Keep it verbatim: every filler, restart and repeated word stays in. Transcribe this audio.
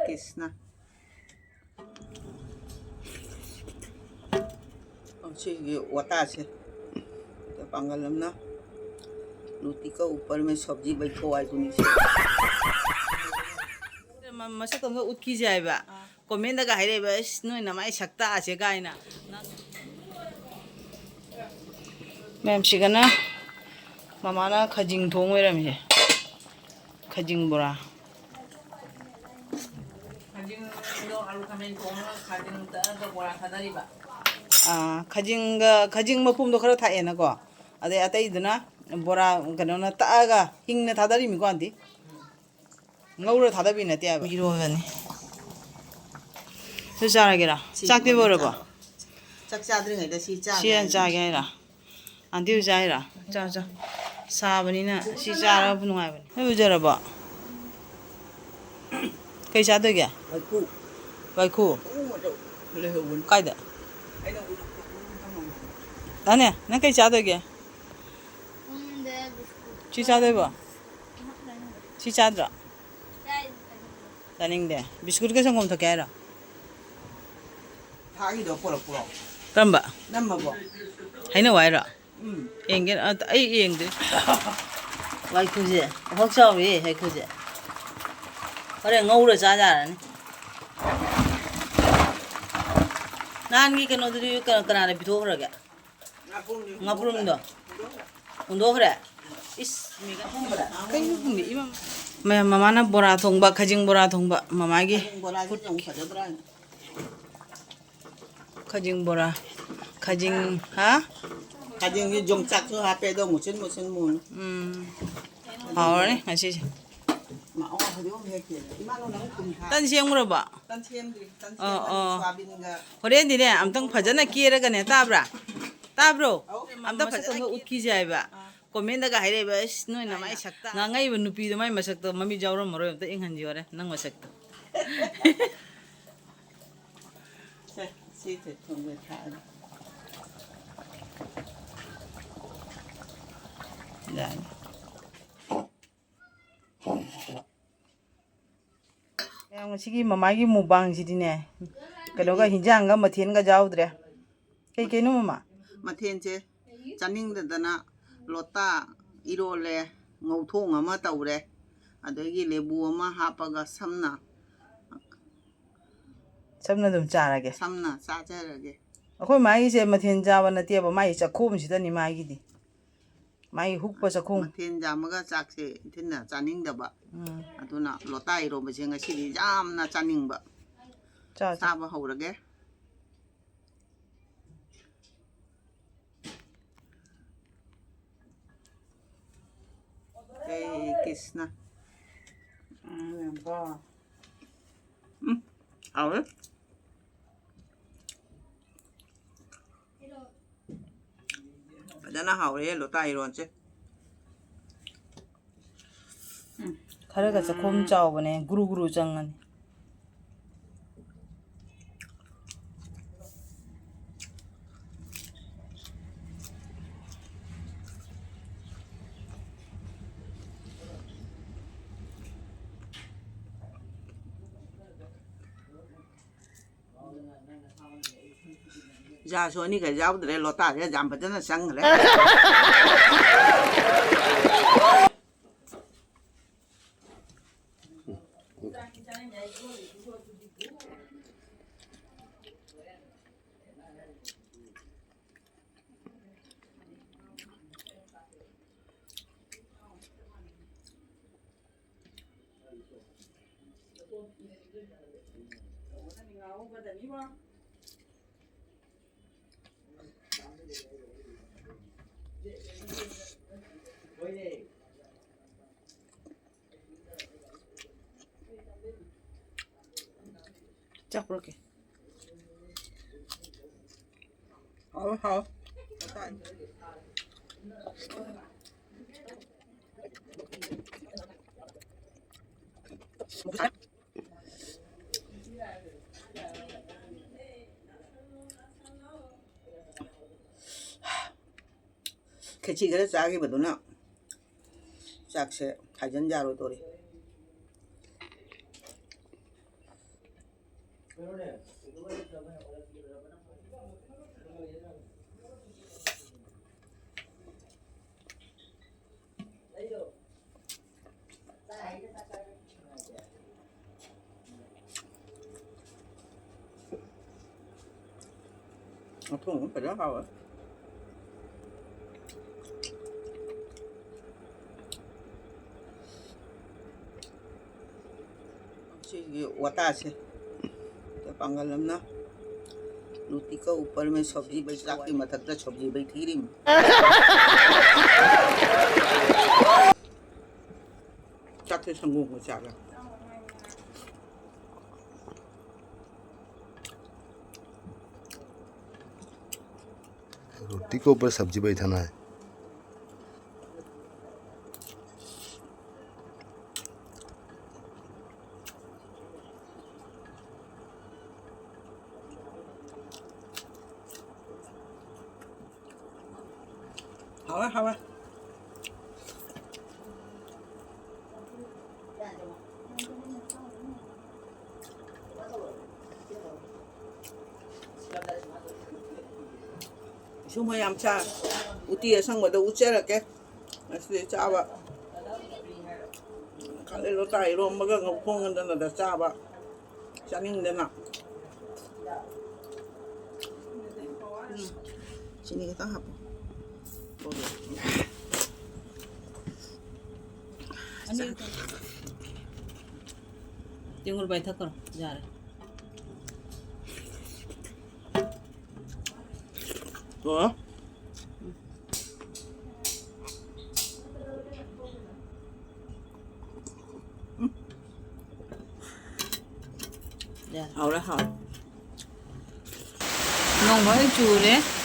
ꯀ꯭ꯔꯤꯁꯅ꯫ ꯁꯤꯒꯤ ꯋꯥꯇꯥꯁꯦ ꯄꯥꯡꯒꯜ ꯑꯃꯅ ꯂꯨꯇꯤ ꯀꯧ ꯎꯄꯔ ꯃꯦ ꯁꯕꯖꯤ ꯕꯩꯊꯣ ꯍꯥꯏꯗꯨꯅꯤ꯫ ꯃꯁꯛꯇꯣ ꯑꯝꯇ ꯎꯠꯈꯤꯁꯦ ꯍꯥꯏꯕ꯫ ꯀꯣꯃꯦꯟꯗꯒ ꯍꯥꯏꯔꯛꯏꯕ, "ꯑꯁ, ꯅꯣꯏ ꯅꯃꯥꯏ ꯁꯛꯇꯥꯁꯦ" ꯀꯥꯏꯅ꯫ ꯃꯌꯥꯝꯁꯤꯒꯅ ꯃꯃꯥꯅ ꯈꯖꯤꯡ ꯊꯣꯡ ꯑꯣꯏꯔꯝꯃꯤꯁꯦ꯫ ꯈꯖꯤꯡ ꯕꯣꯔꯥ꯫ ꯈꯖꯤꯡꯗꯣ ꯑꯂꯨ ꯈꯥꯃꯦꯟ ꯊꯣꯡꯉꯒ ꯈꯖꯤꯡ ꯇꯛꯑꯒ ꯕꯣꯔꯥ ꯊꯥꯗꯔꯤꯕ꯫ ꯑꯥ, ꯈꯖꯤꯡꯒ, ꯈꯖꯤꯡ ꯃꯄꯨꯝꯗꯣ ꯈꯔ ꯊꯥꯛꯑꯦꯅꯀꯣ꯫ ꯑꯗꯩ ꯑꯇꯩꯗꯨꯅ ꯕꯣꯔꯥ, ꯀꯩꯅꯣꯅ ꯇꯛꯑꯒ ꯍꯤꯡꯅ ꯊꯥꯗꯔꯤꯃꯤꯀꯣ, ꯑꯟꯇꯤ꯫ ꯉꯧꯔ ꯊꯥꯗꯕꯤ ꯅꯠꯇꯦ ꯍꯥꯏꯕ꯫ ꯏꯔꯣꯜꯂꯅꯤ꯫ ꯁꯤ ꯆꯥꯔꯒꯦꯔꯥ? ꯁꯤ ꯆꯥꯛꯇꯤ ꯂꯣꯏꯔꯦ ꯂꯣꯏꯔꯕꯣ? ꯆꯥꯔꯣ꯫ ꯆꯥꯛ ꯆꯥꯗ꯭ꯔꯤꯉꯩꯗ ꯁꯤ ꯁꯤ ꯍꯥꯟꯅ ꯆꯥꯒꯦ ꯆꯥꯒꯦ ꯍꯥꯏꯔꯣ? ꯑꯟꯇꯤ ꯍꯣꯏ ꯆꯥꯏꯔꯣ? ꯆꯥ, ꯆꯥ꯫ ꯁꯥꯕꯅꯤꯅ ꯁꯤ ꯆꯥꯔꯒ ꯅꯨꯡꯉꯥꯏꯕꯅꯤ꯫ ꯅꯣꯏ ꯎꯖꯔꯕꯣ? ꯀꯩ ꯆꯥꯗꯣꯏꯒꯦ? ꯋꯥꯏꯈꯨ꯫ ꯋꯥꯏꯈꯨ? ꯑꯉꯧꯕꯗꯣ ꯂꯩꯍꯧꯕꯅꯤ꯫ ꯀꯥꯏꯗ? ꯑꯩꯅ ꯎꯔꯨꯝ ꯊꯝꯃꯝꯕꯅꯤ꯫ ꯇꯥꯅꯦ, ꯅꯪ ꯀꯩ ꯆꯥꯗꯣꯏꯒꯦ? ꯈꯪꯗꯦ, ꯕꯤꯁꯀꯨꯠ ꯁꯤ ꯆꯥꯗꯣꯏꯕꯣ? ꯉꯥꯏꯍꯥꯛ ꯂꯩꯔꯒ꯫ ꯁꯤ ꯆꯥꯗ꯭ꯔꯣ? ꯆꯥꯏ, ꯆꯥꯅꯤꯡꯗꯦ꯫ ꯆꯥꯅꯤꯡꯗꯦ꯫ ꯕꯤꯁꯀꯨꯠꯀ ꯁꯪꯒꯣꯝ ꯊꯛꯀꯦ ꯍꯥꯏꯔꯣ? ꯊꯥꯒꯤꯗꯣ ꯄꯨꯔꯛꯄ꯭ꯔꯣ? ꯀꯔꯝꯕ? ꯅꯝꯃꯕꯣ? ꯍꯩꯅꯧ ꯍꯥꯏꯔꯣ? ꯎꯝ꯫ ꯌꯦꯡꯒꯦ, ꯑ, ꯑꯩ ꯌꯦꯡꯗ꯭ꯔꯤ꯫ ꯋꯥꯏꯈꯨꯁꯦ ꯑꯐꯛ ꯆꯥꯎꯔꯦ, ꯍꯩꯈꯨꯁꯦ꯫ ꯍꯣꯔꯦꯟ ꯉꯧꯔ ꯆꯥ ꯌꯥꯔꯅꯤ꯫ ꯅꯍꯥꯟꯒꯤ ꯀꯩꯅꯣꯗꯨꯗꯤ ꯀꯅꯥ-, ꯀꯅꯥꯅ ꯄꯤꯊꯣꯛꯈ꯭ꯔꯒꯦ? ꯉꯥꯄ꯭ꯔꯨꯝꯗꯣ꯫ ꯍꯨꯟꯗꯣꯛꯈ꯭ꯔꯦ? ꯏꯁ, ꯃꯦꯒꯥ ꯊꯣꯡꯕꯗ꯫ ꯀꯩꯅꯣ ꯈꯪꯗꯦ, ꯏꯃꯥ꯫ ꯃꯌꯥꯝ, ꯃꯃꯥꯅ ꯕꯣꯔꯥ ꯊꯣꯡꯕ, ꯈꯖꯤꯡ ꯕꯣꯔꯥ ꯊꯣꯡꯕ, ꯃꯃꯥꯒꯤ꯫ ꯈꯖꯤꯡ ꯕꯣꯔꯥꯁꯤꯗꯤ ꯑꯃꯨꯛ ꯐꯖꯗ꯭ꯔꯥ? ꯈꯖꯤꯡ ꯕꯣꯔꯥ꯫ ꯈꯖꯤꯡ, ꯍꯥ? ꯈꯖꯤꯡꯁꯤ ꯌꯣꯡꯆꯥꯛꯁꯨ ꯍꯥꯞꯄꯦ, ꯑꯗꯣ ꯃꯨꯁꯤꯟ ꯃꯨꯁꯤꯟ ꯃꯨꯅ꯫ ꯎꯝ꯫ ꯍꯥꯎꯔꯅꯤ ꯉꯁꯤꯁꯦ꯫ ꯃꯥ, ꯑꯣ, ꯍꯧꯖꯤꯛ ꯑꯃꯨꯛ ꯍꯦꯛꯀꯦ꯫ ꯏꯃꯥ, ꯅꯪ ꯅꯪ ꯀꯨꯟ ꯊꯥ-, ꯇꯟ ꯁꯦꯝꯈ꯭ꯔꯕ? ꯇꯟ ꯁꯦꯝꯗ꯭ꯔꯤ, ꯇꯟ ꯑꯣ, ꯁꯦꯝꯃꯅꯤ, ꯑꯣ꯫ ꯁꯣꯌꯥꯕꯤꯟꯒ꯫ ꯍꯣꯔꯦꯟꯗꯤꯅꯦ, ꯑꯝꯇꯪ ꯐꯖꯅ ꯀꯦꯔꯒꯅꯦ, ꯇꯥꯕ꯭ꯔꯥ? ꯇꯥꯕ꯭ꯔꯣ? ꯑꯧ꯫ ꯑꯝꯇ ꯃꯁꯛꯇꯣ ꯐꯖꯅ ꯑꯝꯇ ꯀꯦ-, ꯎꯠꯈꯤꯁꯦ ꯍꯥꯏꯕ꯫ ꯑꯥ꯫ ꯀꯣꯃꯦꯟꯗꯒ ꯍꯥꯏꯔꯛꯏꯕ, "ꯑꯁ, ꯅꯣꯏ ꯅꯃꯥꯏ ꯁꯛꯇ-, ꯉꯥꯡꯉꯛꯏꯕ ꯅꯨꯄꯤꯗꯣ ꯃꯥꯏ ꯃꯁꯛꯇꯣ ꯃꯃꯤꯠ ꯌꯥꯎꯔꯝꯃꯔꯣꯏ, ꯑꯝꯇ ꯌꯦꯡꯍꯟꯁꯤ ꯍꯣꯔꯦꯟ, ꯅꯪ ꯃꯁꯛꯇꯣ"꯫ ꯁꯦ, ꯁꯤ ꯊꯣꯡꯕ ꯊꯥꯛꯑꯅꯤ꯫ ꯌꯥꯅꯤ꯫ ꯉꯁꯤꯒꯤ ꯃꯃꯥꯒꯤ ꯃꯨꯛꯕꯥꯡꯁꯤꯗꯤꯅꯦ, ꯀꯩꯅꯣꯒ, ꯍꯤꯟꯖꯥꯡꯒ ꯃꯊꯦꯜꯒ ꯌꯥꯎꯗ꯭ꯔꯦ꯫ ꯀꯩ ꯀꯩꯅꯣ ꯃꯃꯥ? ꯃꯊꯦꯜꯁꯦ ꯆꯥꯅꯤꯡꯗꯗꯅ ꯂꯣꯇꯥ ꯏꯔꯣꯜꯂꯦ, ꯉꯧꯊꯣꯡ ꯑꯃ ꯇꯧꯔꯦ, ꯑꯗꯒꯤ ꯂꯦꯕꯨ ꯑꯃ ꯍꯥꯞꯄꯒ ꯁꯝꯅ ꯁꯝꯅ ꯑꯗꯨꯝ ꯆꯥꯔꯒꯦ꯫ ꯁꯝꯅ ꯆꯥꯖꯔꯒꯦ꯫ ꯑꯩꯈꯣꯏ ꯃꯥꯒꯤꯁꯦ ꯃꯊꯦꯜ ꯆꯥꯕ ꯅꯠꯇꯦꯕ, ꯃꯥꯒꯤ ꯆꯥꯛꯈꯣꯝꯁꯤꯗꯅꯤ ꯃꯥꯒꯤꯗꯤ꯫ ꯃꯥꯒꯤ ꯍꯨꯛꯄ ꯆꯥꯛꯈꯣꯝ꯫ ꯃꯊꯦꯜ ꯌꯥꯝꯃꯒ ꯆꯥꯛꯁꯦ ꯏꯊꯤꯟꯅ ꯆꯥꯅꯤꯡꯗꯕ꯫ ꯎꯝ꯫ ꯑꯗꯨꯅ ꯂꯣꯇꯥ ꯏꯔꯣꯝꯕꯁꯦ ꯉꯁꯤꯗꯤ ꯌꯥꯝꯅ ꯆꯥꯅꯤꯡꯕ꯫ ꯆꯥ, ꯆꯥ꯫ ꯆꯥꯕ ꯍꯧꯔꯒꯦ꯫ ꯍꯔꯦ ꯀ꯭ꯔꯤꯁꯅ꯫ ꯎꯝ, ꯍꯥꯎꯋꯦ꯫ ꯐꯖꯅ ꯍꯥꯎꯔꯦ ꯂꯣꯇꯥ ꯏꯔꯣꯟꯁꯦ꯫ ꯎꯝ, ꯈꯔꯒ ꯆꯥꯛꯈꯣꯝ ꯆꯥꯎꯕꯅꯦ, ꯒꯨꯔꯨ ꯒꯨꯔꯨ ꯆꯪꯉꯅꯤ꯫ ꯖꯥꯁꯨ ꯑꯅꯤꯈꯛ ꯌꯥꯎꯗ꯭ꯔꯦ, ꯂꯣꯇꯥꯁꯦ ꯌꯥꯝ ꯐꯖꯅ ꯆꯪꯈ꯭ꯔꯦ꯫ ꯆꯥꯛ ꯄꯨꯔꯛꯀꯦ꯫ ꯍꯥꯎ, ꯍꯥꯎ꯫ ꯈꯦꯆꯤ ꯈꯔ ꯆꯥꯈꯤꯕꯗꯨꯅ ꯆꯥꯛꯁꯦ ꯍꯥꯏꯖꯟ ꯌꯥꯔꯣꯏꯗꯧꯔꯤ꯫ ꯃꯊꯣꯡ ꯐꯖꯅ ꯍꯥꯎꯋꯦ꯫ ꯁꯤꯒꯤ ꯋꯥꯇꯥꯁꯦ ꯄꯥꯡꯒꯜ ꯑꯃꯅ ꯔꯣꯇꯤ ꯀ ꯎꯄꯔ ꯃꯦ ꯁꯕꯖꯤ ꯕꯩ, ꯆꯥꯛꯀꯤ ꯃꯊꯛꯇ ꯁꯕꯖꯤ ꯕꯩ ꯊꯤꯔꯤꯃꯤ꯫ ꯆꯥꯛꯁꯦ ꯁꯪꯒꯣꯝꯒ ꯆꯥꯒ꯫ रोटी के ऊपर सब्जी बैठाना है। ꯍꯥꯎꯋꯦ, ꯍꯥꯎꯋꯦ꯫ ꯏꯁꯨ ꯃꯌꯥꯝ ꯆꯥ꯫ ꯎꯇꯤ ꯑꯁꯪꯕꯗ ꯎꯠꯆꯔꯛꯀꯦ꯫ ꯉꯁꯤꯗꯤ ꯆꯥꯕ꯫ ꯈꯥꯃꯦꯟ ꯂꯣꯇꯥ ꯏꯔꯣꯝꯕꯒ ꯉꯧꯊꯣꯡ ꯉꯟꯗꯅꯗ ꯆꯥꯕ꯫ ꯆꯥꯅꯤꯡꯗꯅ꯫ ꯎꯝ꯫ ꯆꯤꯅꯤ ꯈꯤꯇꯪ ꯍꯥꯞꯄꯣ꯫ ꯑꯅꯤ ꯈꯛꯇꯪ꯫ ꯇꯦꯡꯉꯨꯜ ꯄꯥꯏꯊꯛꯈ꯭ꯔꯣ, ꯌꯥꯔꯦ꯫ ꯑꯣ꯫ ꯌꯥꯔꯦ꯫ ꯍꯥꯎꯔꯦ, ꯍꯥꯎꯔꯦ꯫ ꯅꯣꯡ ꯂꯣꯏ ꯆꯨꯔꯦ꯫